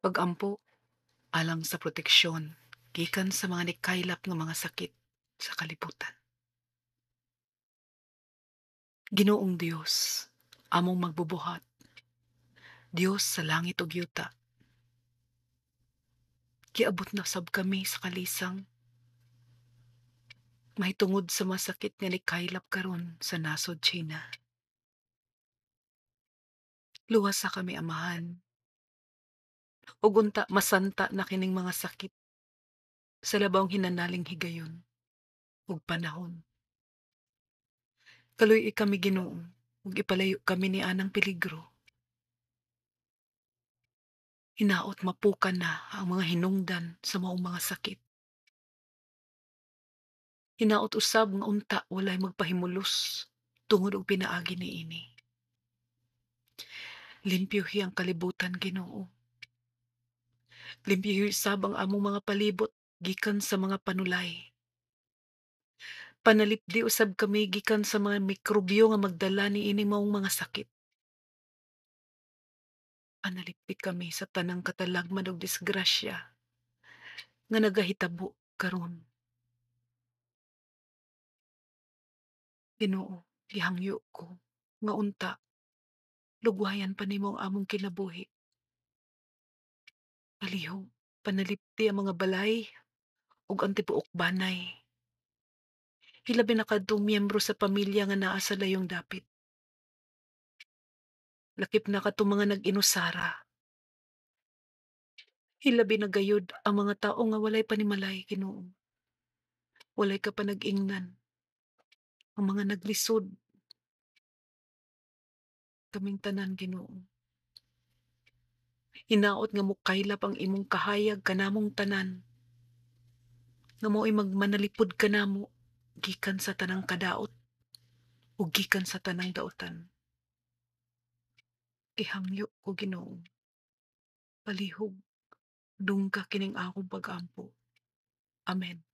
Pag-ampo alang sa proteksyon gikan sa mga nikaylap nga mga sakit sa kalibutan. Ginoong Dios, among magbubuhat, Dios sa langit ug yuta. Giabot na sab kami sa kalisang mahitungod sa masakit nga nikaylap karon sa nasod China. Luwasa kami, Amahan. Ug unta masanta na kining mga sakit sa labawng hinanaling higayon ug panahon. Kaluy-i kami, Ginoo, ug ipalayo kami ni anang peligro. Hinaot mapukan na ang mga hinungdan sa maong mga sakit. Hinaot usab nga unta walay magpahimulos tungod og pinaagi niini. Limpyuhi ang kalibutan, Ginoo. Limpyuhi usab ang among mga palibot gikan sa mga panulay. Panalipdi usab kami gikan sa mga mikrobyo nga magdala niini maong mga sakit. Panalipdi kami sa tanang katalagman ug disgrasya nga nagahitabo karon. Ginoo, gihangyo ko nga unta lugwayan pa nimo ang among kinabuhi. Palihog panalipdi ang mga balay ug ang tibuok banay. Hilabi na kadtong miyembro sa pamilya nga naa sa layong dapit. Lakip na kadtong mga nag-inusara. Hilabi na gayud ang mga tawo nga walay panimalay, Ginoo. Walay kapanag-ingnan. Ang mga naglisod. Kaming tanan, Ginoo. Hinaot nga mokaylap ang imong kahayag kanamong tanan. Nga mao'y magmanalipod kanamo gikan sa tanang kadaot ug gikan sa tanang dautan. Gihangyo ko, Ginoo. Palihog dungga kining akong pag-ampo. Amen.